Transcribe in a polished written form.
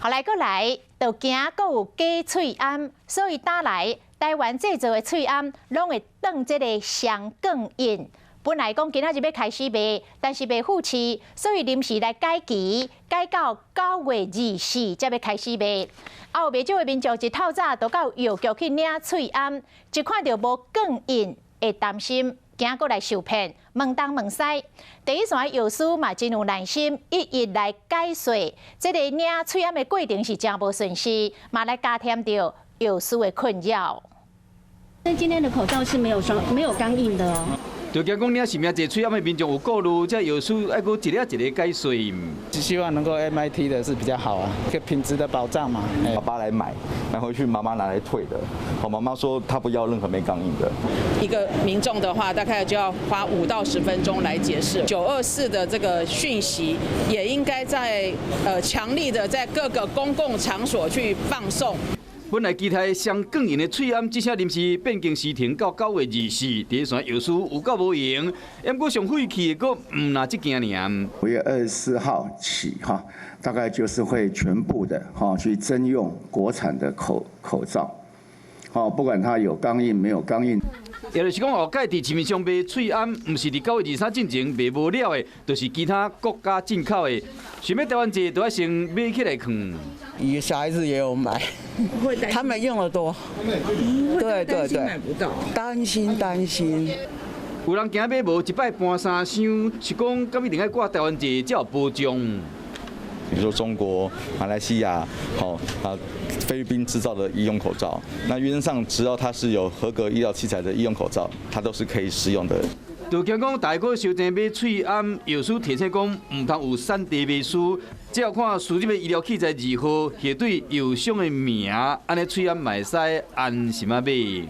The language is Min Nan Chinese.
後來閣來，就驚閣有假喙罨，所以打來台灣製造的喙罨，攏會當這个雙鋼印。本來講今仔日欲開始賣，但是袂赴市，所以臨時來改期，改到9月24才欲開始賣。啊，有袂少的民眾一透早就到藥局去領喙罨，一看著無鋼印，會擔心，驚閣來受騙，問東問西。第一線藥師嘛真有耐心，一一來解說。這个領喙罨的過程是誠無順序，嘛來加添著藥師的困擾。那今天的口罩是沒有雙沒有鋼印的哦。就驚講領實名制喙罨的民眾有顧慮，這藥師愛閣一个一个解說。只希望能夠 MIT 的是比較好啊，個品質的保障嘛。爸爸來買，買回去媽媽拿來退的。好，媽媽說她不要任何沒鋼印的。一個民眾的話，大概就要花5到10分鐘來解釋。924的這個訊息，也應該在強力的在各個公共場所去放送。本來期待雙鋼印的喙罨，這下臨時變更時程到9月24，第一線藥師有夠無閒，毋過上費氣的，閣毋但這件爾。5月24號起，哈，大概就是會全部的哈去徵用國產的口罩，好，不管它有鋼印沒有鋼印。也就是講，後蓋佇市面上賣喙罨，毋是佇9月23進前賣無了的，就是其他國家進口的。想欲台灣製，都愛先買起來囥。小孩子也有買，他們用得多。對對對，買不到，擔心擔心。有人驚買無，一擺搬三箱，是講敢一定愛掛台灣製才有保障。比如說中國、馬來西亞、好啊菲律賓製造的醫用口罩，那原則上只要它是有合格醫療器材的醫用口罩，它都是可以使用的。就驚講大家相爭買喙罨，藥師提醒講，毋通有產地迷思，只要看輸入的醫療器材字號，核對藥商的名，按呢喙罨嘛會使安心仔買。